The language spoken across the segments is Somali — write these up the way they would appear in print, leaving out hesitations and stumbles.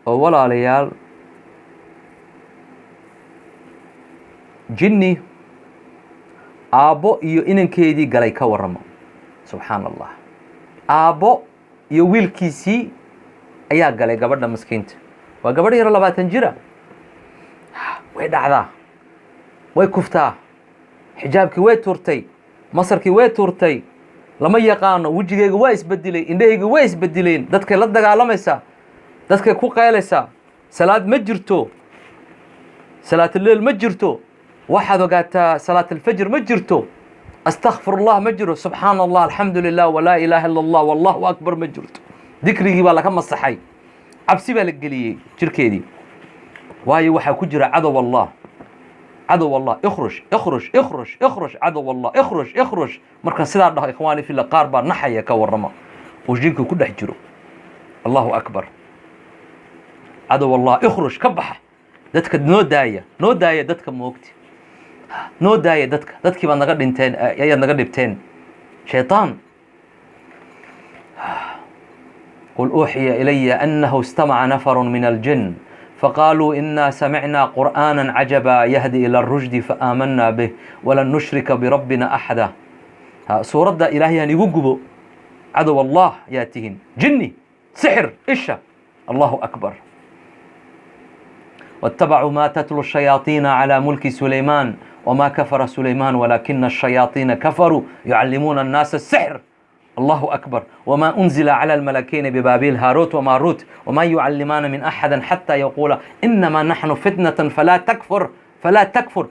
Oo walaalayaal, jinni aabbo iyo inankeedii galay, ka warramo. Subxaana Allah, aabbo iyo wiilkiisii ayaa galay gabadha maskiinta. Waa gabadh yaro 20 jira. Way dhacdaa, way kuftaa, xijaabkii way tuurtay, masarkii way tuurtay, lama yaqaano, wejigeyga waa isbedelay, indhahayga way isbedileen, dadkay la dagaalamaysaa, dadkay ku qaylaysaa, salaad ma jirto, salaatuleyl ma jirto, waxaad ogaataa salaatalfajr ma jirto, astakfir Allah ma jiro, subxaana Allah, alxamdu lilah, walaa ilaaha illa Allah, wallahu akbar ma jirto. Dikrigii baa laga masaxay, cabsi baa la geliyey jirkeedii, waayo waxaa ku jira cadow Allah, cadow Allah. Ikhruj, ikhruj, ikhruj, ikhruj, cadow Allah, ikhruj, ikhruj. Markaan sidaa dhaho, ikhwaani fila, qaar baa naxaya. Ka warrama oo jinka ku dhex jiro. Allahu akbar. Cadow Allah, ikhruj, ka baxa dadka, noo daaya, noo daaya dadka, moogti, noo daaya dadka, dadkii baad naga dhinteen, ayaad naga dhibteen, shayطaan. Qul uuxiya ilaya أnahu istamaca nafaru min aljin faqaaluu ina samicna qur'aana cajaba yahdi ilى الrushdi faaamanaa bih walan nushrika birabbina axada. Suuradda ilaahay aan igu gubo. Cadow Allah yaa tihin, jinni, sixir, isha. Allahu akbar. واتبعوا ما تتلو الشياطين على ملك سليمان وما كفر سليمان ولكن الشياطين كفروا يعلمون الناس السحر. الله أكبر. وما أنزل على الملكين ببابل هاروت وماروت وما يعلمان من أحد حتى يقولا إنما نحن فتنة فلا تكفر، فلا تكفر.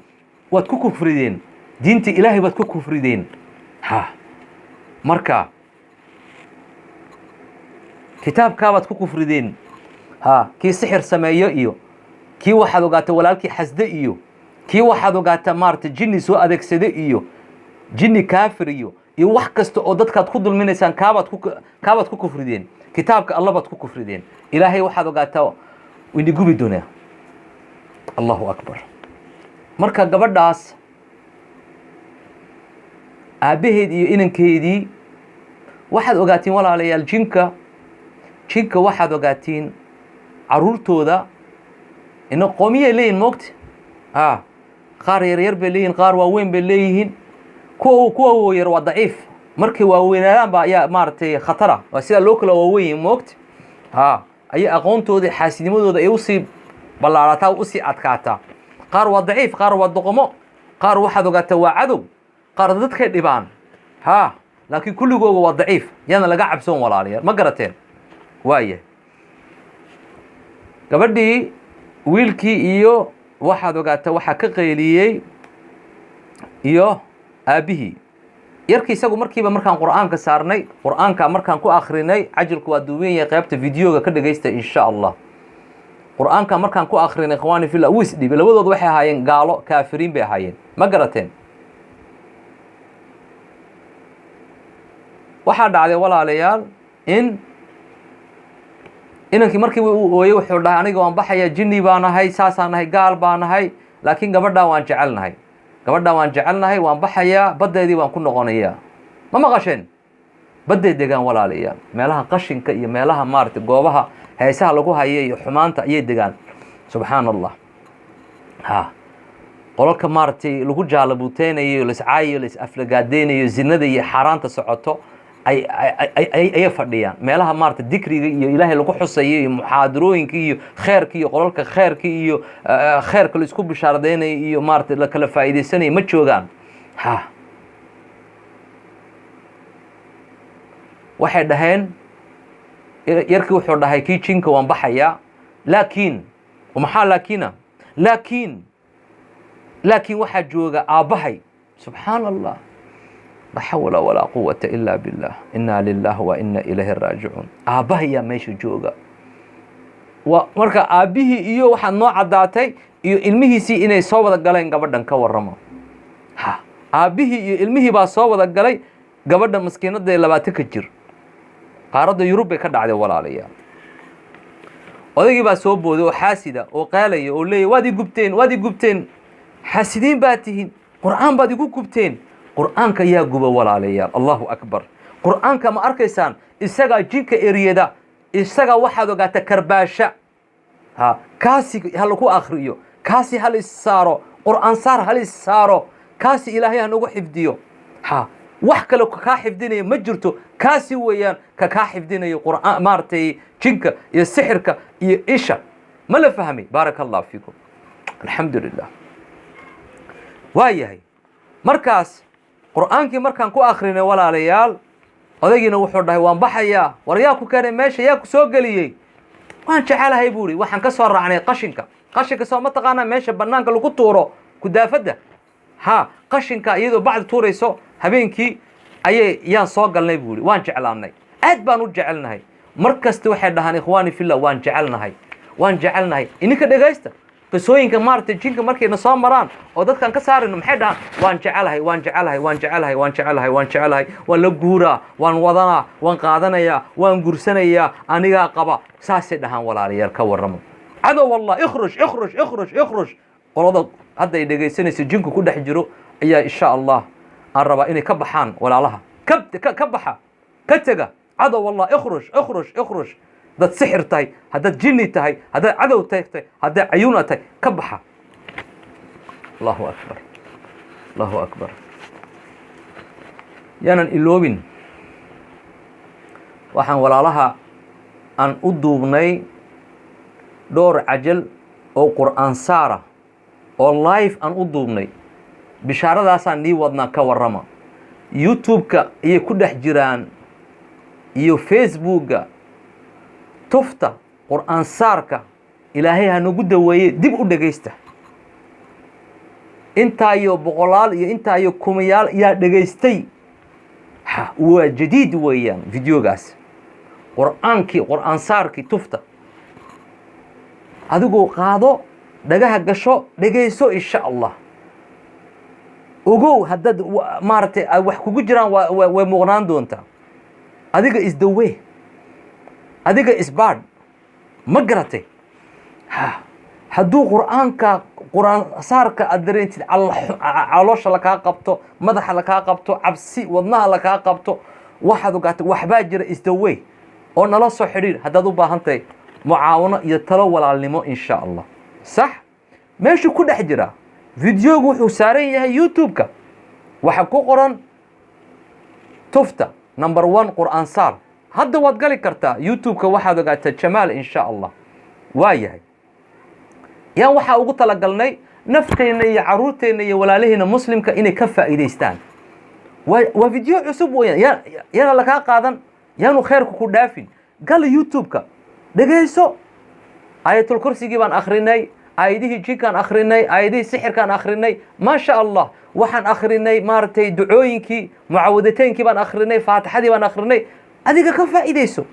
Waad ku kufrideen diinta Ilaahay, baad ku kufrideen. Ha, marka kitaabkaabaad ku kufrideen. Ha, kii sixir sameeyo iyo kii waxaad ogaata walaalkii xasde iyo kii waxaad ogaata maarata jinni soo adeegsade iyo jinni kaafir iyo wax kasta oo dadkaad ku dulminaysaan, kaabaad ku kufrideen, kitaabka Alla baad ku kufrideen. Ilaahay waxaad ogaataa ini gubi doonaa. Allahu akbar. Marka gabadhaas aabbaheed iyo inankeedii, waxaad ogaatiin walaalayaal, jinka waxaad ogaatiin caruurtooda ina qoomiyay leeyihin, moogta. A qaar yaryar bay leeyihin, qaar waaweyn bay leeyihiin. Kuwa yar waa daciif, markay waaweynaadaan ba ayaa maaragtay khatara. Waa sidaa loo kala waaweyn yihin, moogta. Ha, ayay aqoontooda, xaasinimadooda ay usii ballaarataa, usii adkaataa. Qaar waa daciif, qaar waa doqomo, qaar waxaad ogaataa waa cadow, qaar dadkay dhibaan. Ha, laakiin kulligooga waa daciif, yaana laga cabsoon walaalayaal. Ma garateen? Waaya, gabadhii, wiilkii iyo waxaad ogaataa waxaa ka qayliyey iyo aabbihii. Yarkii isagu markiiba markaan Qur'aanka saarnay, Qur'aanka markaan ku akrinay, cajilku waa duuban yahay, qaybta videoga ka dhegaysta insha Allah. Qur'aanka markaan ku akrinay, ikhwaani fillah, wuu isdhiibay. Labadooda waxay ahaayeen gaalo, kaafiriin bay ahaayeen. Ma garateen? Waxaa dhacday walaalayaal in inankii markiiba uu ooyey. Wuxuu dhahay: "Aniga waan baxayaa, jinni baan ahay, saasaan ahay, gaal baan ahay, laakiin gabadhaa waan jecelnahay, gabadhaa waan jecelnahay, waan baxayaa, baddeedii baan ku noqonayaa." Ma maqasheen? Badday degaan walaalayaal, meelaha qashinka iyo meelaha maaragtay goobaha heesaha lagu hayo iyo xumaanta ayay degaan. Subxaana Allah. Ha, qolalka maaragtay lagu jaalabuuteynayo, laiscaayayo, lais aflagaadeynayo, zinada iyo xaaraanta socoto ay ayay fadhiyaan. Meelaha maarata dikriga iyo Ilaahay lagu xusayo iyo muxaadarooyinka iyo kheerka iyo qolalka kheerka iyo kheerka la isku bishaaradeynayo iyo maarata la kala faa'iidaysanayo ma joogaan. Ha, waxay dhaheen, yarkii wuxuu dhahay kii jinka: "Waan baxayaa, laakiin maxaa laakiina laakiin waxaa jooga aabbahay." Subxaana Allah, laa xawla walaa quwata ila billah, inaa lilah wa ina ilayhi raajicuun. Aabbahayaa meesha jooga. Wa marka aabbihii iyo waxaad noo caddaatay iyo ilmihiisii inay soo wada galeen gabadhan. Ka warramo. Ha, aabbihii iyo ilmihii baa soo wada galay gabadha maskiinada ee 20-ka jir. Qaaradda Yurub bay ka dhacday walaalayaal. Odaygii baa soo booday oo xaasida oo qaalaya oo leeya: "Waad i gubteen, waad i gubteen, xaasidiin baad tihiin, Qur'aan baad igu gubteen." Qur'aanka ayaa guba walaalayaal. Allahu akbar. Qur'aanka ma arkaysaan? Isagaa jinka eriyada, isagaa waxaad ogaata karbaasha. Ha kaasi ha lagu akriyo, kaasi ha la is saaro, Qur'aan saar ha la is saaro, kaasi Ilaahay ha nagu xifdiyo. Ha wax kale kaa xifdinaya ma jirto, kaasi weeyaan ka kaa xifdinayo Qur'aan, maaragtay, jinka iyo sixirka iyo isha. Ma la fahmay? Baaraka Allahu fiikum. Alxamdu lilah. Waa yahay. Markaas Qur'aankii markaan ku akrinay, walaalayaal, odaygiina wuxuu dhahay: "Waan baxayaa." "War yaa ku keenay meesha? Yaa ku soo geliyey?" "Waan jecelahay," buu ihi. "Waxaan ka soo raacnay qashinka." Qashinka soo ma taqaanaa? Meesha banaanka lagu tuuro kudaafadda. Ha, qashinka iyadoo bacdi tuurayso habeenkii ayay yaan soo galnay, buu ihi. "Waan jeclaanay, aad baan u jecelnahay." Mar kasta waxay dhahaan, ikhwaani fillah, "Waan jecelnahay, waan jecelnahay." Ininka dhegaysta qisooyinka, maaragtay, jinka markayna soo maraan oo dadkaan ka saarayno, maxay dhahaan? "Waan jecelahay, waan jecelahay, waan jecelahay, waan jecelahay, waan jecelahay, waan la guuraa, waan wadanaa, waan qaadanayaa, waan gursanayaa, anigaa qaba." Saasay dhahaan, walaalayaal. Ka warramo. Cadow Allah, ikhruj, ikhruj, ikhruj, ikhruj. Qolada hadda ay dhegaysanayso, jinku ku dhex jiro ayaa, insha Allah, aan rabaa inay ka baxaan. Walaalaha ka baxa, ka tega. Cadow Allah, ikhruj, ikhruj, ikhruj. Haddaad sixir tahay, haddaad jinni tahay, haddaad cadow tahay, haddaad cayuuna tahay, ka baxa. Allahu akbar, Allahu akbar. Yaanan iloobin, waxaan walaalaha aan u duubnay dhowr cajal oo Qur'aan saara oo live aan u duubnay. Bishaaradaasaan nii wadnaa. Ka warrama, YouTube-ka ayay ku dhex jiraan iyo Facebookga. Tufta Qur'aan saarka Ilaahay ha nagu daweeye. Dib u dhegaysta. Intaa iyo boqolaal iyo intaa iyo kumayaal yaa dhegaystay. Waa jadiid weeyaan videogaas. Qur'aankii, Qur'aan saarkii tufta, adigoo qaado, dhagaha gasho, dhegayso, insha Allah. Ogow, haddaad maaragtay wax kugu jiraan, way muuqnaan doontaa. Adiga isdawe, adiga isbaadh. Ma garatay? Ha, hadduu Qur'aanka, Qur'aan saarka aad dareentid, caloosha lakaa qabto, madaxa lakaa qabto, cabsi wadnaha lakaa qabto, waxaad ogaatay waxbaa jira. Isdawe oo nala soo xidhiir haddaad u baahan tahay mucaawano iyo talo walaalnimo, insha Allah. Sax, meeshuu ku dhex jiraa videogu wuxuu saaran yahay YouTube-ka. Waxaa ku qoran "Tufta number 1 Qur'aan saar". Hadda waad gali kartaa YouTube-ka, waxaad ogaataa Jamaal, insha Allah. Waa yahay. Yaan waxaa ugu talagalnay nafteenna iyo caruurteenna iyo walaalaheena muslimka inay ka faa'iidaystaan. Waa video cusub weeyaan. Yaana lakaa qaadan, yaanu khayrku ku dhaafin. Gal YouTube-ka, dhegayso. Aayatul kursigii baan akrinay, aayadihii jinkaan akrinay, aayadihii sixirkaan akrinay, maasha Allah. Waxaan akrinay, maaragtay, ducooyinkii, mucaawadateynkii baan akrinay, faatixadii baan akrinay. Adiga ka faa'iidayso.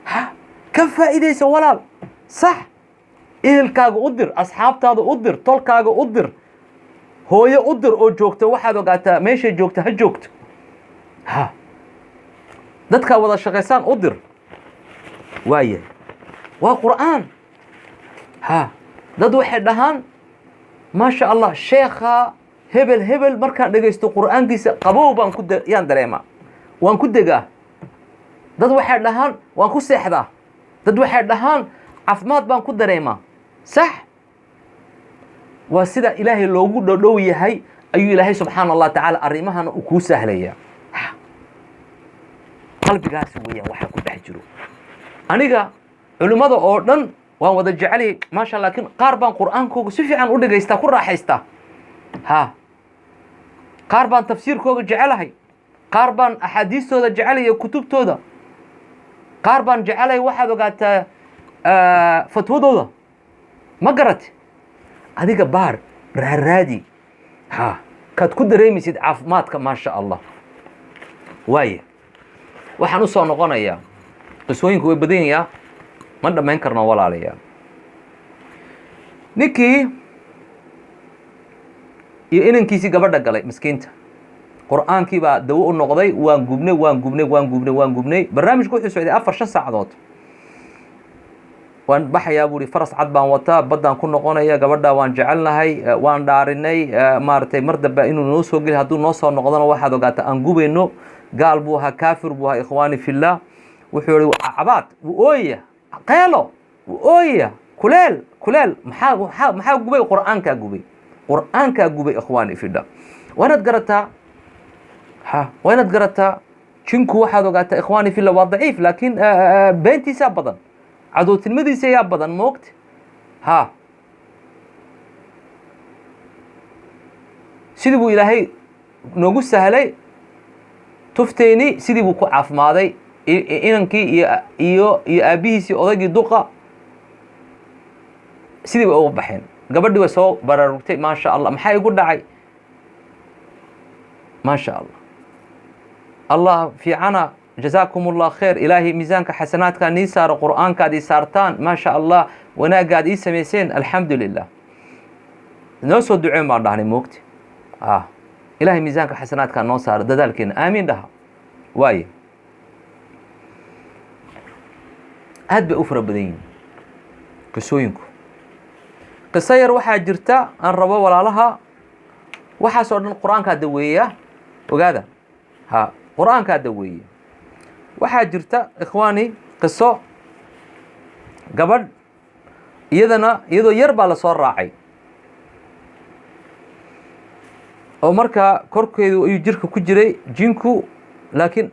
Ha ka faa'iidayso, walaal. Sax, ehelkaaga u dir, asxaabtaada u dir, tolkaaga u dir, hooyo u dir oo joogta. Waxaad ogaataa meeshay joogta ha joogto. Ha, dadkaa wada shaqaysaan u dir. Waayahay, waa Qur'aan. Ha, dad waxay dhahaan, maasha Allah, "Sheekha hebel hebel markaan dhegaysto Qur'aankiisa, qabow baan ku yaan dareemaa, waan ku degaa." Dad waxay dhahaan, "Waan ku seexdaa." Dad waxay dhahaan, "Caafimaad baan ku dareemaa." Sax, waa sida Ilaahay loogu dhodhow yahay ayuu Ilaahay subxaana Allah tacaala arrimahana uu kuu sahlayaa. Qalbigaasi weeyaan waxaa ku dhex jiro. Aniga culimmada oo dhan waan wada jecelyay, maasha, laakiin qaar baan Qur'aankooga si fiican u dhegaystaa, ku raaxaystaa. Ha, qaar baan tafsiirkooga jecelahay, qaar baan axaadiistooda jecelaya, kutubtooda qaar baan jecelahay. Waxaad ogaataa fatwadooda. Ma garate? Adiga baar, raaraadi. Ha, kaad ku dareemaysid caafimaadka, maasha Allah. Waaya, waxaan u soo noqonayaa qisooyinku way badan yayaa, ma dhammayn karno, walaalayaal. Ninkii iyo inankiisii gabadha galay miskiinta, Qur'aankii baa dawo u noqday. Waan gubnay, waan gubnay, waan gubnay, waan gubnay. Barnaamijku wuxuu socday 4-5 saacadood. "Waan baxayaa," buu ihi, "faras cad baan wataa, baddaan ku noqonaya. Gabadha waan jecelnahay, waan dhaarinay, maaragtay, mar dambe inuu noo soo geli. Hadduu noo soo noqdona, waxaad ogaataa aan gubayno." Gaal buu ahaa, kaafir buu ahaa, ikhwaani fillah. Wuxuu ihi, cabaad wuu ooyaya, qeelo wuu ooyaya, ku Kuleel, kuleel. Maxaa gubay? Qur'aankaa gubay, Qur'aankaa gubay. Ikhwaani fillah, waa inaad garataa. Ha, waa inaad garataa. Jinku, waxaad ogaataa, ikhwaani fillah, waa daciif, laakiin beentiisaa badan, cadowtinimadiisa ayaa badan, moogta. Ha, sidii buu Ilaahay noogu sahlay tufteeni, sidii buu ku caafimaaday inankii iyo aabbihiisii, odaygii duqa, sidii bay uga baxeen. Gabadhii way soo baraarugtay. Maasha Allah, maxaa igu dhacay? Maasha Allah, Allah fiicana. Jazaakum Allah khayr. Ilaahay miisaanka xasanaadkaa nii saaro, Qur'aankaad ii saartaan. Maasha Allah, wanaagaad ii samayseen, alxamdu lilah. Noo soo duceen baan dhahnay, moogti. Ah, Ilahay miisaanka xasanaadkaa noo saaro dadaalkeena. Aamiin dhaha. Waaye, aad bay u fara badan yihiin qisooyinku. Qiso yar waxaa jirta aan rabo walaalaha. Waxaasoo dhan Qur-aankaa daweeya, ogaada. Ha, Qur-aankaa daweeya. Waxaa jirta, ikhwaani, qiso gabadh, iyadana iyadoo yar baa lasoo raacay, oo markaa korkeedu ayuu jirka ku jiray jinku, laakiin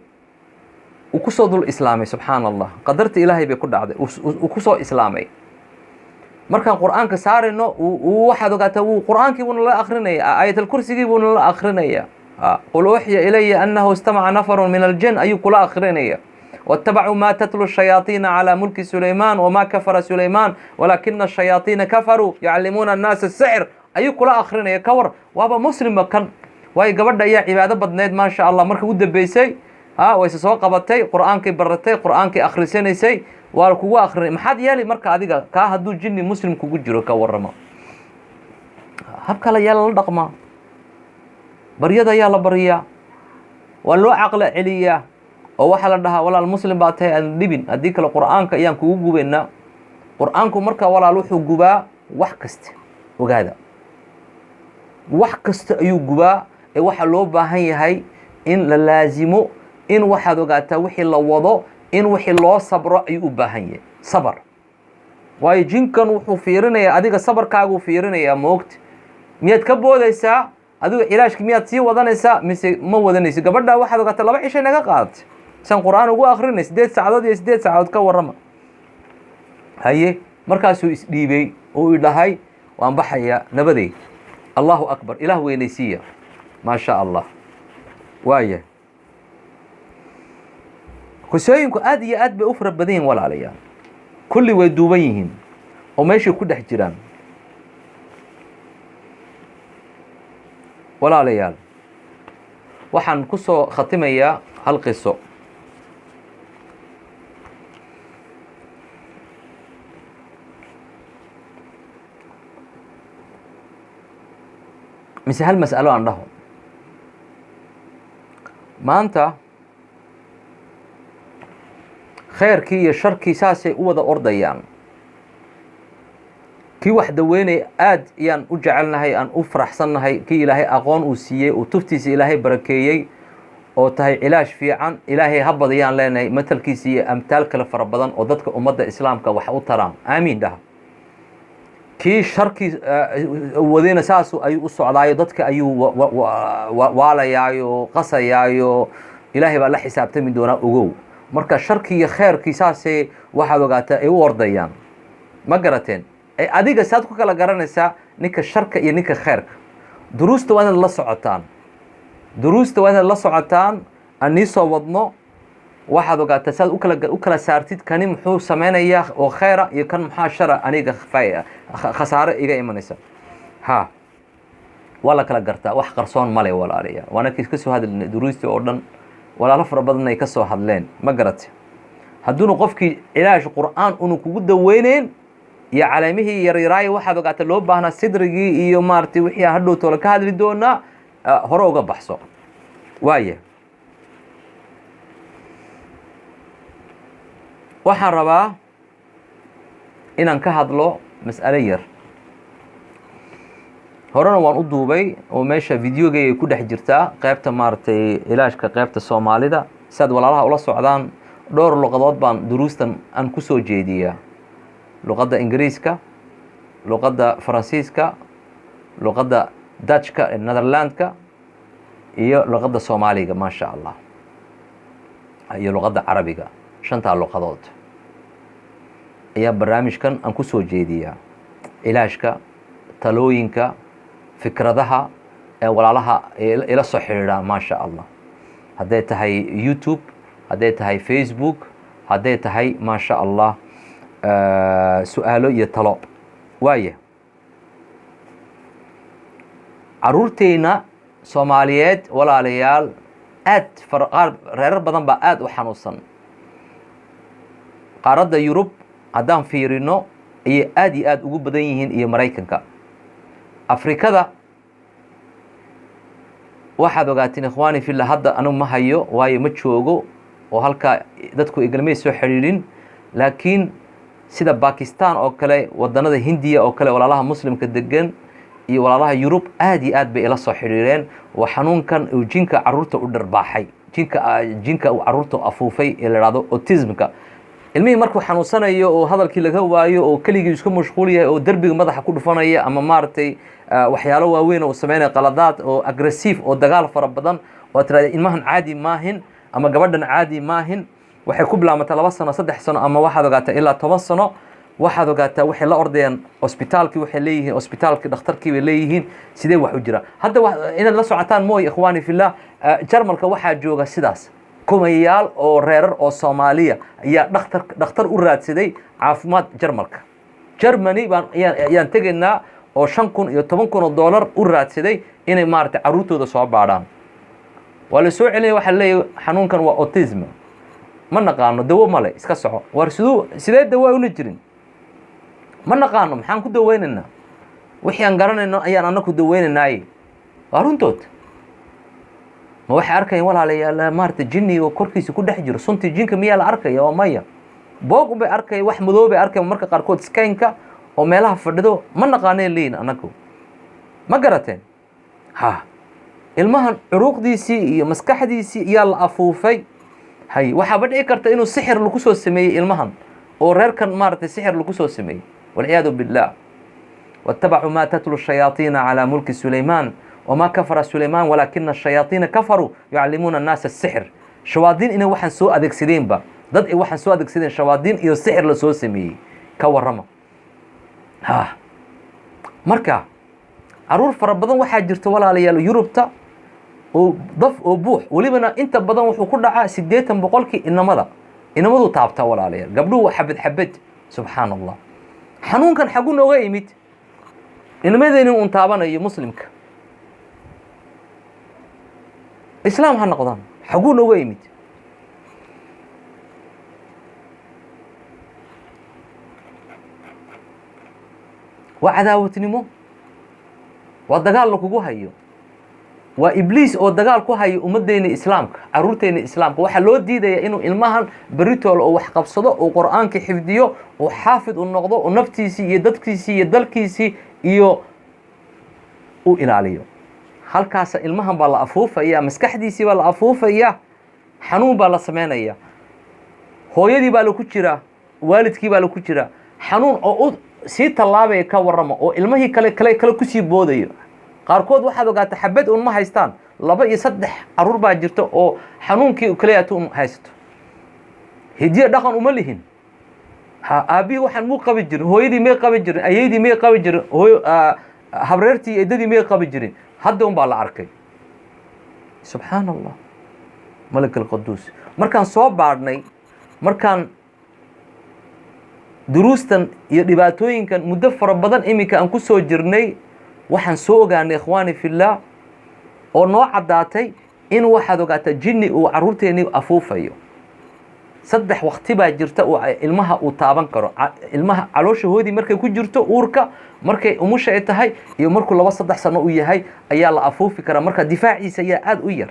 uu kusoo dul islaamay. Subxaana Allah, qadarta Ilaahay bay ku dhacday, uu kusoo islaamay. Markaan Qur-aanka saarayno, waxaad ogaataa, wuu Qur-aankii buuna la akrinaya, Aayatalkursigii buuna la akrinaya. "Qul uuxiya ilaya annahu istamaca nafaru min aljin" ayuu kula akrinaya. "Waاtabacuu ma tatlu shayaaiina calى mulki Sulaymaan wma kafara Sulaymaan walaakina ashayaaiina kafaruu yucallimuuna annaasa asixr" ayuu kula akrinaya. Ka war, waaba muslimba kan. Waayo, gabadha ayaa cibaado badneyd, maasha Allah. Markii u dambeysay wayse soo qabatay, Qur-aankay baratay, Qur-aankay akhrisanaysay, waa kugu akrinay. Maxaad yeeli marka adiga kaa hadduu jinni muslim kugu jiro? Ka waramo, hab kale ayaa lala dhaqmaa. Baryada ayaa la baryaa, waa loo caqlo celiyaa, oo waxaa la dhahaa, "Walaal, muslim baa tahay, aan dhibin, haddii kale Qur-aanka ayaan kugu gubaynaa." Qur-aanku marka, walaal, wuxuu gubaa wax kasta. Ogaada, wax kasta ayuu gubaa. Ee waxaa loo baahan yahay in la laasimo, in, waxaad ogaataa, wixii la wado, in wixii loo sabro ayuu u baahan yahay, sabar. Waayo, jinkan wuxuu fiirinayaa adiga, sabarkaaguu fiirinayaa, moogta. Miyaad ka boodaysaa adiga cilaashki? Miyaad sii wadanaysaa mise ma wadanayso? Gabadha, waxaad ogaataa, 2 cishay naga qaadatay saan Qur-aan ugu akrinay, 8 saacadood iyo 8 saacadood. Ka warrama. Haye, markaasuu isdhiibay oo i dhahay, "Waan baxayaa, nabadey." Allahu akbar, Ilaah weynaysiiya. Maa sha Allah. Waaya, qisooyinku aad iyo aad bay u fara badan yihin, walaalayaal. Kulli way duuban yihiin oo meeshay ku dhex jiraan. Walaalayaal, waxaan ku soo khatimayaa hal qiso. Mise hal mas'alo aan dhaho. Maanta khayrkii iyo sharkii saasay u wada ordayaan. Kii wax daweynaya aad ayaan u jecelnahay, aan u faraxsannahay. Kii Ilaahay aqoon uu siiyey, uu tuftiisa Ilaahay barakeeyey, oo tahay cilaash fiican, Ilaahay ha badiyaan leenahay matalkiisa iyo amtaal kale fara badan oo dadka ummadda Islaamka wax u taraan. Aamiin dhaha. Kii sharkii wadayna saasu ayuu u socdaayo, dadka ayuu waalayaayo, qasayaayo. Ilaahay baa la xisaabtami doonaa, ogow. Marka sharkii iyo kheyrkii saasay, waxaad ogaataa, ay u ordayaan. Ma garateen? Adiga saad ku kala garanaysaa ninka sharka iyo ninka kheyrka? Duruusta waa inaad la socotaan, duruusta waa inaad la socotaan aan nii soo wadno. Waxaad ogaataa saad ukala saartid kani muxuu sameynayaa oo kheyra iyo kan maxaa shara, aniga khasaare iga imanaysa. Ha, waa la kala gartaa, wax qarsoon male, walaalayaal. Waana kii ka soo hadlinay duruustii oo dhan, walaalo fara badan ay ka soo hadleen. Ma garate? Hadduuna qofkii cilaash Qur'aan unu kugu daweyneyn iyo caleemihii yaryaraay, waxaad ogaata, loo baahnaa sidrigii iyo maaragtay wixii aan hadhow toola ka hadli doonaa, hore uga baxso. Waaya, waxaan rabaa inaan ka hadlo mas'alo yar. Horena waan u duubay oo meesha videogay ay ku dhex jirtaa, qaybta maaragtay cilaashka, qaybta Soomaalida, si aad walaalaha ula socdaan. Dhowr luqadood baan duruustan aan kusoo jeediyaa. Luqadda Ingiriiska, luqadda Faransiiska, luqadda Dutchka ee Netherlandka iyo luqadda Soomaaliga, maasha Allah, iyo luqadda Carabiga. Shantaa luqadood ayaa barnaamijkan aan ku soo jeediyaa, cilaajka, talooyinka, fikradaha ee walaalaha ila soo xidhiidhaan, maasha Allah, hadday tahay YouTube, hadday tahay Facebook, hadday tahay, maasha Allah, su-aalo iyo talo. Waaya, caruurteyna Soomaaliyeed, walaalayaal, aad qaar reerar badan baa aada u xanuunsan. Qaaradda Yurub haddaan fiirino ayay aada iyo aada ugu badan yihiin, iyo Maraykanka, Afrikada. Waxaad ogaateen, ikhwaani fillah, hadda anigu ma hayo, waayo ma joogo oo halkaa dadku igalmay soo xidhiidhin, laakiin sida Bakistan oo kale, wadanada Hindiya oo kale, walaalaha Muslimka degan iyo walaalaha Yurub aada iyo aad bay ila soo xidhiireen. Waa xanuunkan uu jinka caruurta u dharbaaxay, jinka uu caruurta afuufay ee la ihahdo autismka. Ilmihii markuu xanuunsanayo oo hadalkii laga waayo oo keligii isku mashquul yahay oo derbiga madaxa ku dhufanaya ama maaragtay waxyaalo waaweyn oo sameynaya, qaladaad oo aggressive oo dagaal fara badan, oo tirahda ilmahan caadi maahin ama gabadhan caadi maahin. Waxay ku bilaamataa 2 sano, 3 sano, ama waxaad ogaataa ilaa 10 sano. Waxaad ogaataa waxay la ordayaan cusbitaalkii, waxay leeyihiin cusbitaalkii, dhakhtarkii bay leeyihiin, sidee wax u jira? Hadda inaad la socotaan mooy, ikhwaani fillah, Jarmalka waxaa jooga sidaas kumayaal oo reerar oo Soomaaliya ayaa dhakhtar u raadsaday caafimaad Jarmalka. Germany baan ayaan tegaynaa oo 5,000 iyo 10,000 oo dollar u raadsaday inay maaragtay carruurtooda soo baadhaan. Waa la soo celinaya, waxaa leeyahay xanuunkan waa autism, ma naqaano, dawo male, iska soco. War siduu, sidee dawo una jirin? Ma naqaano, maxaan ku daweynaynaa? Wixii aan garanayno ayaan anaku daweynaynaaye. Waa runtood. Ma waxay arkayaan, walaalayaal, maarata jinni oo korkiisa ku dhex jiro? Suntii jinka miyaa la arkaya? Waa maya. Boog unbay arkaya, wax madoob bay arkaya marka qaarkood, scanka oo meelaha fadhido. Ma naqaanay leeyihin anagu. Ma garateen? Ha, ilmahan curuuqdiisii iyo maskaxdiisii iyaa la afuufay. Hay, waxaaba dhici karta inuu sixir lagu soo sameeyey ilmahan oo reerkan maaragtay sixir lagu soo sameeyey, walciyaadu billah. واتبعوا ما تتلو الشياطين على ملك سليمان وما كفر سليمان ولكن الشياطين كفروا يعلمون الناس السحر. Shawaadiin inay waxaan soo adeegsadeenba, dad ay waxaan soo adeegsadeen, shawaadiin iyo sixir la soo sameeyey, ka warrama. Ha, marka caruur fara badan waxaa jirta, walaalayaal, Yurubta oo daf oo buux. Welibana inta badan wuxuu ku dhacaa 80% inamada, inamaduu taabtaa, walaalayaal. Gabdhuhu waa xabad xabad. Subxaan Allah, xanuunkan xagu nooga imid, inamadeyni uun taabanayo? Muslimka islaam ha noqdaan, xaguu nooga imid? Waa cadaawadnimo, waa dagaal lakugu hayo, waa Ibliis oo dagaal ku hayo ummaddeena Islaamka, caruurteena Islaamka. Waxaa loo diidaya inuu ilmahan beritool oo wax qabsado, uu Qur-aanka xifdiyo, uu xaafid u noqdo, uu naftiisii iyo dadkiisii iyo dalkiisii iyo u ilaaliyo. Halkaasa ilmahan baa la afuufaya, maskaxdiisii baa la afuufaya, xanuun baa la sameynaya, hooyadii baa laku jiraa, waalidkii baa laku jiraa, xanuun oo u sii tallaabaya, ka warrama, oo ilmihii kale kale kale kusii boodayo. Qaarkood waxaad ogaata xabad un ma haystaan, laba iyo saddex caruur baa jirta oo xanuunkii kaleyaata un haysato. Hidiyo dhaqan uma lihin. Ha, aabbihii waxaan muu qabi jirin, hooyadii may qabi jirin, ayeydii may qabi jirin, hooyo habreertii eedadii may qabi jirin, hadda un baa la arkay. Subxaan Allah, Malik alquduus. Markaan soo baadhnay, markaan duruustan iyo dhibaatooyinkan muddo fara badan iminka aan ku soo jirnay, waxaan soo ogaanay, ikhwaani fillah, oo noo caddaatay in waxaad ogaataa jinni uu carruurteennii afuufayo. Saddex wakti baa jirta uu ilmaha uu taaban karo: ilmaha caloosha hoodii markay ku jirto, uurka markay umusha ay tahay, iyo markuu 2, 3 sano u yahay ayaa la afuufi karaa. Marka difaaciisa ayaa aada u yar.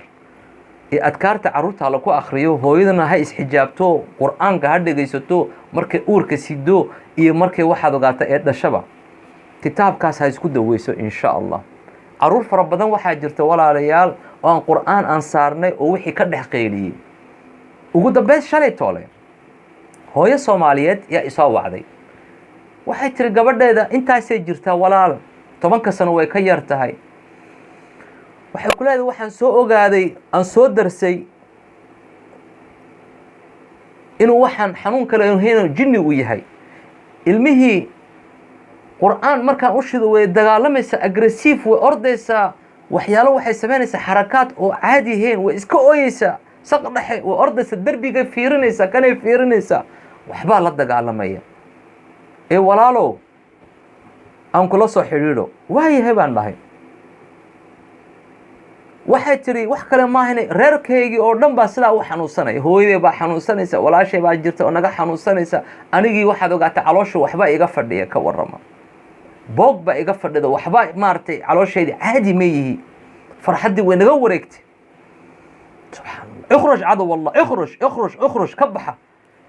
Ee adkaarta carruurta ha laku akriyo, hooyadana ha isxijaabto, Qur-aanka ha dhegaysato markay uurka sido iyo markay waxaad ogaata ee dhashaba, kitaabkaas ha isku daweyso, insha Allah. Caruur fara badan waxaa jirta, walaalayaal, oo aan Qur-aan aan saarnay oo wixii ka dhex qeyliyey. Ugu dambeyn shalay toole hooyo Soomaaliyeed yaa isoo wacday. Waxay tiri gabadheeda intaasay jirtaa, walaal, 10-ka sano way ka yar tahay. Waxay ku leedahay, waxaan soo ogaaday, aan soo darsay inuu waxaan xanuun kale ahayn, jinni uu yahay. Ilmihii Qur-aan markaan u shido, way dagaalamaysaa, aggressive, way ordaysaa, waxyaalo waxay samaynaysaa, xarakaad oo caadi ahayn, way iska ooyeysaa, saq dhexe way ordaysaa, derbigay fiirinaysaa, kanay fiirinaysaa, waxbaa la dagaalamaya. Ee walaalow, aan kula soo xidhiidho. Waayahay, baan dhahay. Waxay tiri, wax kale maahane, reerkaygii oo dhan baa sidaa u xanuunsanaya. Hooyaday baa xanuunsanaysa, walaashay baa jirta oo naga xanuunsanaysa. Anigii waxaad ogaatay caloosha waxbaa iga fadhiya, ka warrama, boog baa iga fadhida, waxba maaragtay calooshaydii caadi ma yihi. Farxaddii way naga wareegtay. Subxaan Allah. اخرج عدو الله، اخرج، اخرج، اخرج. Ka baxa,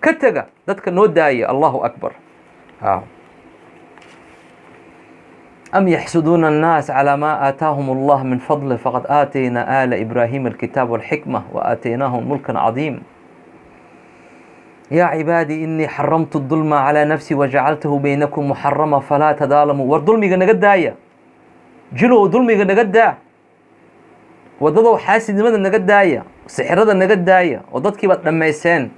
ka tega, dadka noo daaya. Allahu akbar. Ha أم يحسدون الناس على ما آتاهم الله من فضله، فقد آتينا آل إبراهيم الكتاب والحكمة وآتيناهم ملكا عظيما. يا عبادي إني حرمت الظلم على نفسي وجعلته بينكم محرما فلا تظالموا. War dulmiga naga daaya. Jilow, dulmiga naga daa. Wadadow, xaasidnimada naga daaya, sixirada naga daaya, oo dadkii baad dhammayseen.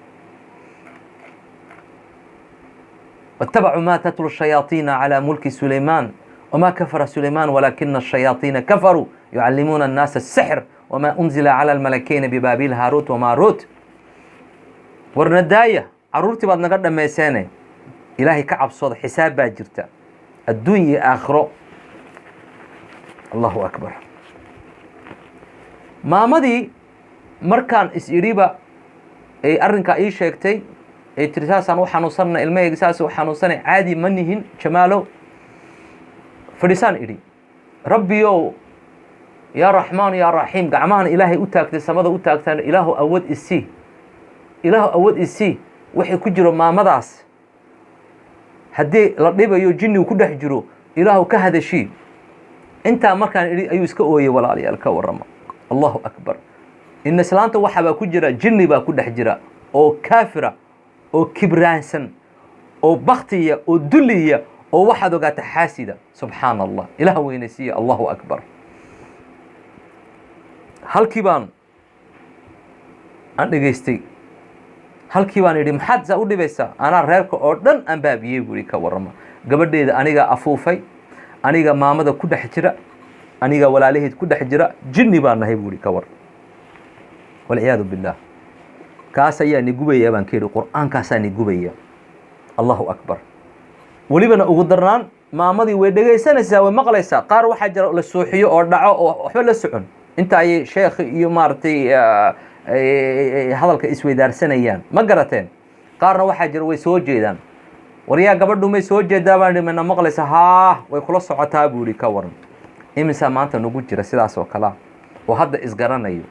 واتبعوا ما تتلو الشياطين على ملك سليمان وما كفر سليمان ولكن الشياطين كفروا يعلمون الناس السحر وما أنزل على الملكين ببابل هاروت وماروت. Warna daaya, caruurtii baad naga dhammayseene. Ilaahay ka cabsooda, xisaab baa jirta adduun iyo aakhiro. Allahu akbar. Maamadii markaan is idhiba ay arrinkaa ii sheegtay, ay tiri, saasaan u xanuunsanna, ilmahayga saas u xanuunsanay, caadi ma nihin, Jamaalo fadhiisaan idhi, Rabbiyow, yaa Raxmaan, yaa Raxiim. Gacmahan Ilaahay u taagtay, samada u taagtaan. Ilaahu awood isii, Ilaahu awood isii. Waxay ku jiro maamadaas, haddii la dhibayo, jinnigu ku dhex jiro, Ilaahu ka hadashii. Intaa markaan idhi ayuu iska ooyey. Walaalayaal, ka warrama. Allahu akbar. In islaanta waxabaa ku jira, jinni baa ku dhex jira oo kaafira oo kibraansan oo baktiya oo duliya oo waxaad ogaata xaasida. Subxaana Allah. Ilaah weynaysiiya. Allahu akbar. Halkii baan aan dhegaystay, halkii baan idhi, maxaad saa u dhibaysaa? Anaa reerka oo dhan aan baabiyey, buri. Ka warrama, gabadheeda anigaa afuufay, aniga maamada ku dhex jira, aniga walaalaheed ku dhex jira, jinni baan nahay, buuri. Ka war, walciyaadu billaah. Kaas ayaa ni gubaya, baan ka yidhi. Qur-aankaasaa ni gubaya. Allahu akbar. Welibana ugu darnaan, maamadii way dhegaysanaysaa, way maqlaysaa. Qaar waxaa jira la suuxiyo oo dhaco oo waxba la socon inta ay sheekh iyo maaragtay hadalka isweydaarsanayaan. Ma garateen? Qaarna waxaa jira way soo jeedaan. Waryaa, gabadhu may soo jeedaa, baan idhi. Mana maqlaysa? Haa, way kula socotaa, buu yihi. Ka waran, imisaa maanta nagu jira sidaas oo kalea, oo hadda isgaranayo,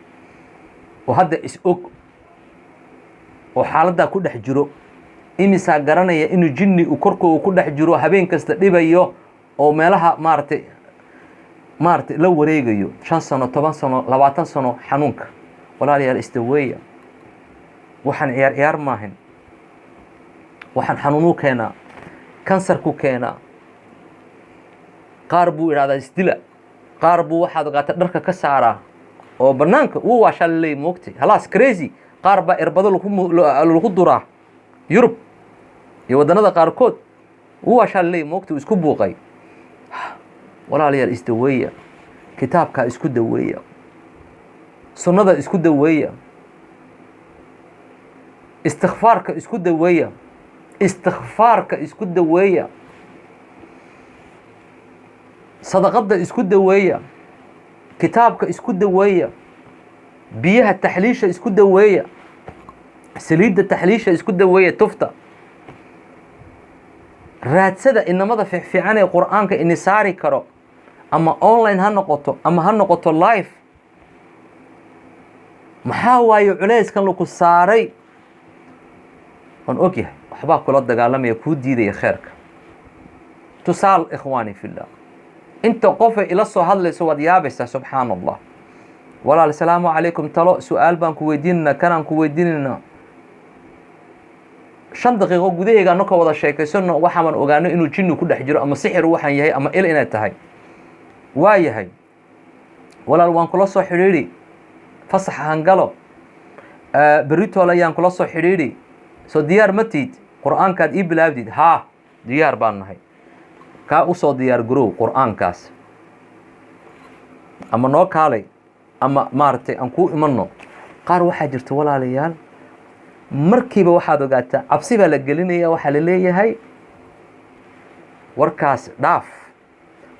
oo hadda is og, oo xaaladdaa ku dhex jiro? Imisaa garanaya inuu jinni uu korkooga ku dhex jiro, habeen kasta dhibayo, oo meelaha maaragtay la wareegayo 5 sano, 10 sano, 20 sano xanuunka? Walaalayaal, isdaweeya. Waxaan ciyaar ciyaar maahin. Waxaan xanuunuu keenaa, kansarku keenaa. Qaar buu idhahdaa isdila, qaar buu waxaad ogaata dharka ka saaraa oo banaanka wuu waashaa laleey, moogtay, halaas, crazy. Qaar baa irbado lagu duraa Yurub iyo waddanada qaarkood. Wuu waashaa laleey, moogtay, uu isku buuqay. Walaalayaal, isdaweeya. Kitaabkaa isku daweeya, sunnada isku daweeya, istikfaarka isku daweeya, istikfaarka isku daweeya, sadaqadda isku daweeya, kitaabka isku daweeya, biyaha taxliisha isku daweeya, saliidda taxliisha isku daweeya, tufta raadsada, inamada fiicfiican ee Qur-aanka ini saari karo, ama online ha noqoto ama ha noqoto live. Maxaa waaye culeyskan laku saaray? Waan ogyahay, waxbaa kula dagaalamaya, kuu diidaya kheerka. Tusaal, ikhwaani fillah, inta qofay ila soo hadlayso waad yaabaysaa. Subxaana Allah. Walaal, asalaamu calaykum, talo su-aal baan ku weydiinaynaa, kanaan ku weydiinaynaa. 5 daqiiqo gudaheega ano ka wada sheekaysano, waxaaban ogaano inuu jinni ku dhex jiro ama sixir waxaan yahay ama il inay tahay. Waa yahay walaal, waan kula soo xidhiidhi, fasax hangalo, beritool ayaan kula soo xidhiidhi. Soo diyaar ma tiid Qur-aankaad ii bilaabdid? Haa, diyaar baan nahay. Kaa usoo diyaar garow Qur-aankaas, ama noo kaalay ama maaragtay aan kuu imanno. Qaar waxaa jirta, walaalayaal, markiiba waxaad ogaataa cabsi baa la gelinaya. Waxaa la leeyahay warkaas dhaaf.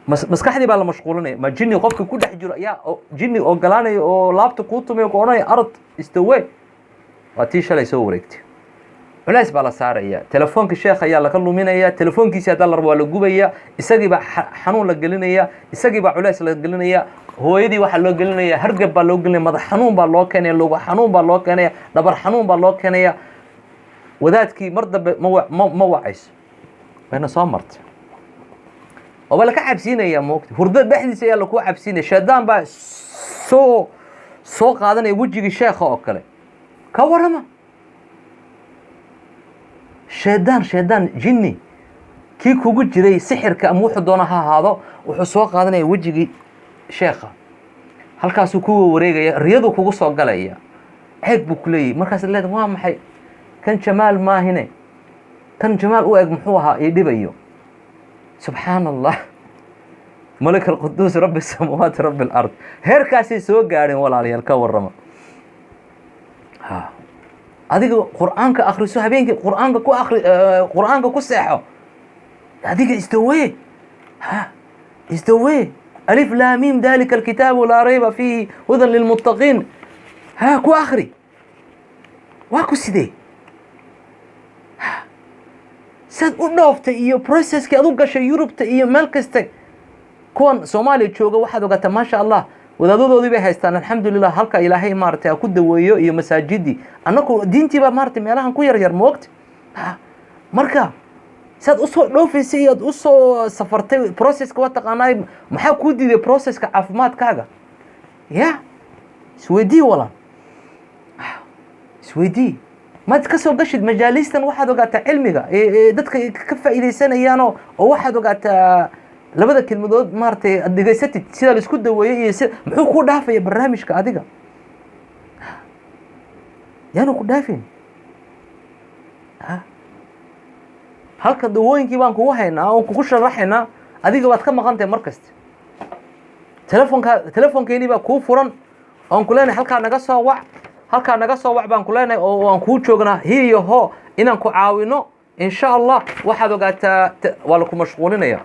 Maskaxdii baa la mashquulinaya. Ma jinni qofka ku dhex jiro ayaa jinni ogolaanaya oo laabta kuu tumay ku odhanaya "Arad istawe"? Waa tii shalay soo wareegtay. Culays baa la saaraya, telefoonka sheekh ayaa laga luminaya, telefoonkiisi haddaa la rabo waa la gubaya, isagii baa xanuun la gelinaya, isagii baa culays la gelinaya, hooyadii waxaa loo gelinaya hargab baa loo gelinaya, madax xanuun baa loo keenaya, lugo xanuun baa loo keenaya, dhabar xanuun baa loo keenaya. Wadaadkii mar dambe ma wacayso. Wayna soo martay oo waa laka cabsiinaya. Moogta, hurdo dhexdiisa ayaa lakuu cabsiinaya. Shaydaan baa soo qaadanaya wejigii sheekha oo kale. Ka warrama, shaydaan jinni kii kugu jiray sixirka ama wuxuu doona ha ahaado, wuxuu soo qaadanaya wejigii sheekha, halkaasuu kuwa wareegaya, riyadu kugu soo galaya, ceeg buu ku leeyahy. Markaas leeda, "Waa maxay kan? Jamaal maahine, kan Jamaal u eg muxuu ahaa ii dhibayo?" Subxaana Allah, malik alquduus, rabbi samaawaati, rabbi alard. Heerkaasay soo gaadheen, walaalayaal. Ka warrama, ha adiga Qur-aanka akriso habeenkii, Qur-aanka ku akri, Qur-aanka ku seexo. Adiga istawe, ha istawe. Alif laa mim, dalika alkitaabu laa rayba fiihi hudan lilmuttaqiin. Ha ku akri. Waa ku sidee saad u dhooftay iyo processkii aad u gashay Yurubta iyo meel kasta. Kuwan Soomaaliya jooga waxaad ogaataa, maasha Allah, wadaadadoodii bay haystaan, alxamdulilah. Halka Ilaahay maaragtay ha ku daweeyo iyo masaajidii. Annaku diintii baa maaragtay meelahan ku yar yar, moogta. Ha marka saad usoo dhoofaysay iyo aad usoo safartay, processka waa taqaanaay. Maxaa kuu diiday processka caafimaadkaaga? Ya isweydii walaal, isweydii. Maad ka soo gashid majaalistan? Waxaad ogaataa cilmiga ee dadka ka faa'iidaysanayaanoo oo waxaad ogaataa labada kelmadood maaragtay aad dhegaysatid sida la isku daweeyey iyo si muxuu ku dhaafaya barnaamijka. Adiga yaanu ku dhaafin. Ha halka dawooyinkii baan kugu haynaa oon kugu sharaxaynaa, adiga baad ka maqan tahay. Mar kasta telefonka, telefonkeenii baa kuu furan oon ku leenahay halkaa naga soo wac, halkaa naga soo wac baan ku leenahay, oo aan kuu joognaa hi iyo ho inaan ku caawino, insha Allah. Waxaad ogaataa waa laku mashquulinaya.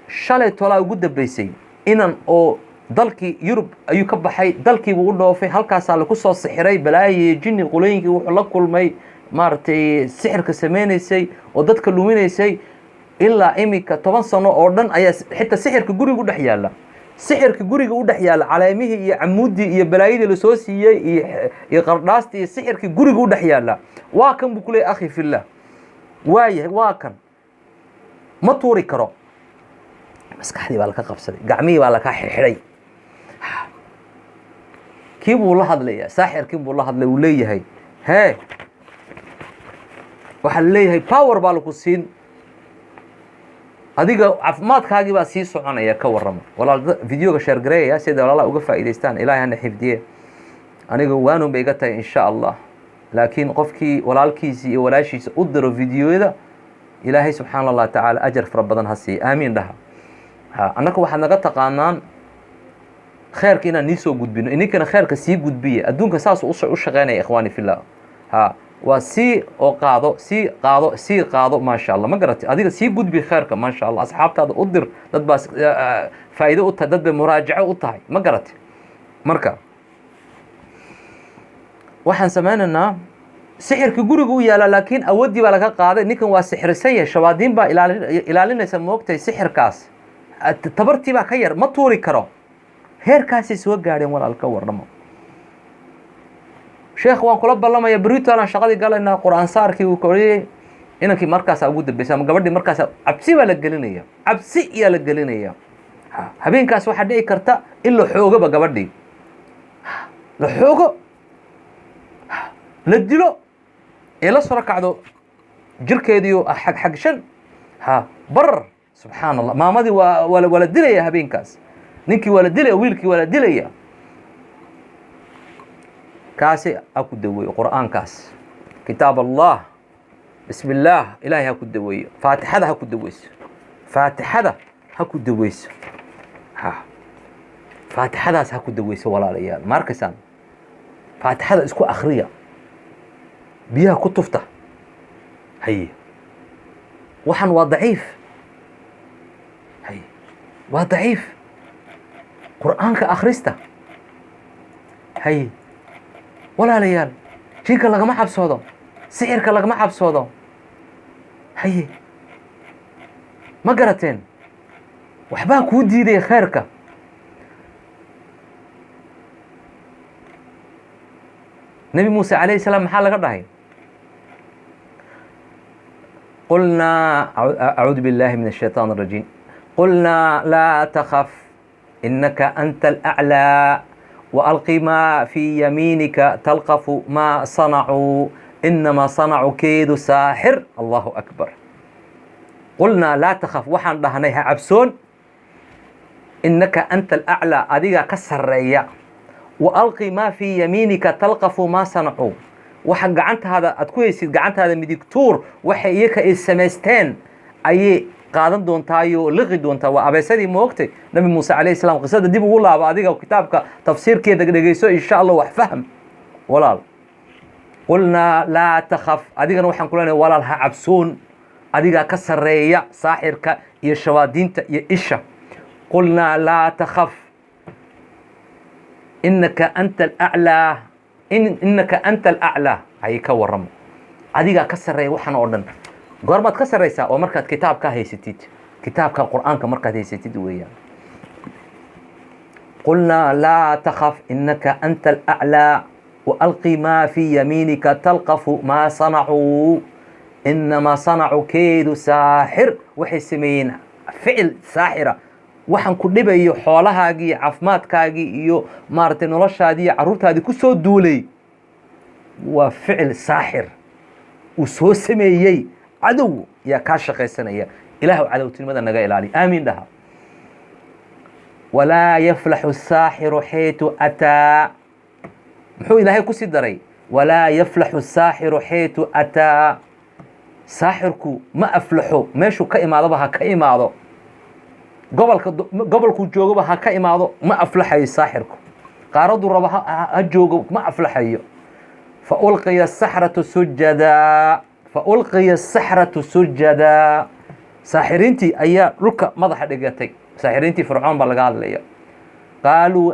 Shalay tolaa ugu dambeysay inan oo dalkii Yurub ayuu ka baxay, dalkiibuu u dhoofay, halkaasaa laku soo sixiray, balaayiyo jinni qolooyinkii wuxuu la kulmay maaragtay sixirka sameynaysay oo dadka luminaysay. Ilaa imika 10 sano oo dhan ayaa xitaa sixirka guriga u dhex yaalla, sixirka guriga u dhex yaalla, caleemihii iyo camuuddii iyo balaayadii lasoo siiyey iyo qardhaastii iyo sixirkii guriga u dhex yaalla. "Waa kan," buu ku leeyay. "Akhi fillah, waayahay, waa kan, ma tuuri karo." Maskaxdii baa laka qabsaday, gacmihii baa laka xidhay. Kii buu la hadlayaa, saaxirkii buu la hadlay. Uu leeyahay, "Hee, waxaa la leeyahay power baa laku siin, adiga caafimaadkaagii baa sii soconaya." Ka warrama walaal, videoga share gareeyaya sida walaalaha uga faa'iidaystaan. Ilaahay hana xifdiye. Aniga waanun bay iga tahay, insha Allah. Laakiin qofkii walaalkiisii iyo walaashiisa u diro videoyada, Ilaahay subxaana Allah tacaala ajar fara badan ha siiya. Aamiin dhaha. Ha annaka waxaad naga taqaanaan kheerka inaan nii soo gudbino, ininkana kheerka sii gudbiya. Adduunka saas u shaqeynaya, ikhwaani fillah. Ha waa sii oo qaado, sii qaado, sii qaado. Maasha Allah, ma garatay? Adiga sii gudbi kheerka, maasha Allah. Asxaabtaada u dir, dad baa faa'iido u tahay, dad bay muraajaco u tahay, ma garatay? Marka waxaan sameynaynaa, sixirka guriga u yaala, laakiin awooddii baa laga qaaday. Ninkan waa sixirsan yahay, shawaadiin baa ilaalinaysa, moogtahay. Sixirkaas tabartii baa ka yar, ma tuuri karo. Heerkaasay soo gaadheen, walaal. Ka warramo sheekh, waan kula ballamaya, beritolan shaqadii galaynaa. Qur-aan saarkii uu koriyey inankii markaasaa ugu dambeysay ama gabadhii markaasa cabsi baa la gelinaya, cabsi iyaa la gelinaya. Habeenkaas waxaa dhici karta in la xoogoba gabadhii, la xoogo, la dilo. Ee la soo kacdo jirkeediio xagxagshan, ha barar. Subxaan Allah, maamadii waa la dilaya habeenkaas, ninkii waa la dilaya, wiilkii waa la dilaya. Kaasi ha ku daweeyo Qur'aankaas, kitaab Allah, bismi illaah. Ilaahay ha ku daweeyo, Faatixada ha ku daweyso, Faatixada ha ku daweyso, ha Faatixadaas ha ku daweyso. Walaalayaal, ma arkaysaan? Faatixada isku akriya, biyaha ku tufta. Haye, waxan waa daciif. Haye, waa daciif. Qur'aanka akhrista. Haye, walaalayaal, jinka lagama cabsoodo, sixirka lagama cabsoodo. Haye, ma garateen? Waxbaa kuu diidaya khayrka. Nebi Muuse calayhi salaam maxaa laga dhahay? Qulnaa, acuudu billahi min ashaytaan arajiim, qulnaa laa takaf inaka anta alaclaa waalqi maa fii yamiinika talqafu maa sanacuu inamaa sanacuu keedu saaxir. Allahu akbar. Qulnaa laa takaf, waxaan dhahnay ha cabsoon, inaka anta alaclaa, adigaa ka sarreeya. Waalqi maa fii yamiinika talqafu maa sanacuu, waxa gacantaada aad ku haysid, gacantaada midig tuur, waxay iyaka ay samaysteen ayay qaadan doontaayoo liqi doontaa. Waa abeesadii, moogtay? Nabi Muuse calayhi salaam qisada dib ugu laabo adiga, kitaabka tafsiirkeeda dhegeyso insha Allah, wax fahm walaal. Qulnaa laa takaf, adigana waxaan ku leenahay walaal ha cabsoon, adigaa ka sarreeya saaxirka iyo shawaadiinta iyo isha. Qulnaa laa takaf inaka anta alaclaa, inaka anta alaclaa. Hay, ka warramo, adigaa ka sarreeya waxan oo dhan. Goormaad ka sarreysaa? Oo markaad kitaabka haysatid, kitaabka Qur'aanka markaad haysatid weeyaan. Qulnaa laa takaf inaka anta alaclaa waalqi maa fii yamiinika talqafu maa sanacuu inamaa sanacuu keedu saaxir. Waxay sameeyeen ficil saaxira. Waxaan ku dhibayo xoolahaagii iyo caafimaadkaagii iyo maaragtay noloshaadii iyo carruurtaadii ku soo duulay waa ficil saaxir uu soo sameeyey. Cadow yaa kaa shaqaysanaya. Ilaahw cadowtinimada naga ilaali, aamiin dhaha. Walaa yaflaxu saaxiru xaytu ataa. Muxuu Ilaahay kusii daray? Walaa yaflaxu saaxiru xaytu ataa, saaxirku ma aflaxo meeshuu ka imaadaba ha ka imaado, gobolka gobolkuu joogaba ha ka imaado, ma aflaxayo saaxirku. Qaaraduu rabo ha joogo, ma aflaxayo. Faulqiya asaxratu sujadaa, faulqiya asaxratu sujadaa, saaxiriintii ayaa dhulka madaxa dhigatay. Saaxiriintii Fircoon baa laga hadlaya. Qaaluu.